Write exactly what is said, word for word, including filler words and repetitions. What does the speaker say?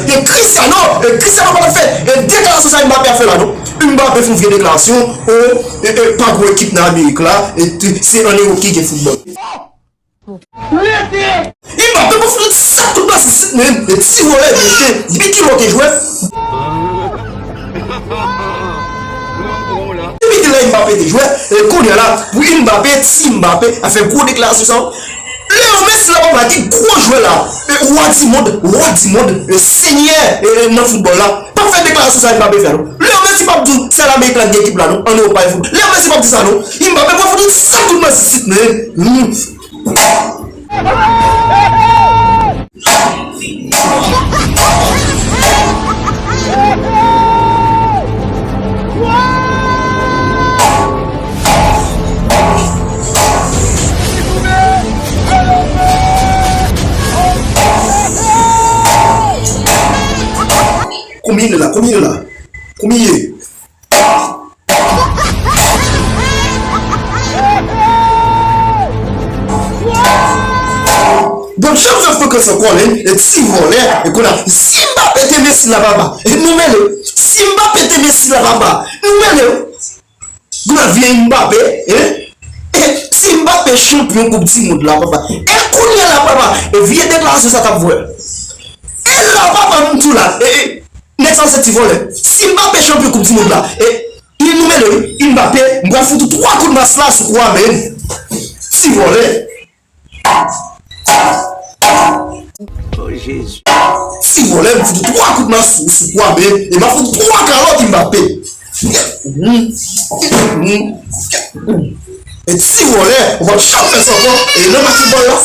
E Cristiano, e Cristiano pa t ap fè e deklarasyon sa Mbappé ap fè la non. Mbappé fè yon vye deklarasyon, o, e, e, pa gwo ekip nan Amerik la, e, t- se ann Ewòp ki gen foutbòl. Mbappé pou fout sa tout nan sisit men, e ti vòlè mesye, depi kilè w te jwè? Depi kilè Mbappé te jwè? E kounye a la, pou Mbappé, ti Mbappé, a fè gwo deklarasyon sa yo. Leo Messi la papa ki gwo jwè la, e wa di mond, wa di mond, e senyè e nan foutbòl la, p ap fè deklarasyon sa Mbappé fè non. Leo Messi p ap di w sèl Amerik la ki gen ekip la non, ann Ewòp pa gen foutbòl. Leo Messi p ap di sa non. Mbappé pou fout sa tout nan sisit men. Konbyen ye la? Konbyen ye la? Konbyen ye? Bon, chanm fè frekans ankò, nen, e ti vòlè, e kounye a, si Mbappé te Messi la papa, e nou mele, si Mbappé te Messi la papa, nou mele. Gwo vye Mbappé, en? E si Mbappé chanpyon koup di mond la papa, e kounye a la papa, e vye deklarasyon sa k ap vwè. E la papa m tou la, e, e, nèg sa se ti vòlè. Si Mbappé chanpyon koup di mond la, e, e nou mele wi, Mbappé, m pral fout ou twa kout mas la sou kou a men. Ti vòlè. Oh, Jezi. Si vòlè, m fout ou twa kout nan sou, sou kwa, men, e m a fout twa kalòt Mbappé. E si vòlè, ou p ap janm fè sa ankò, e nan match foutbòl la.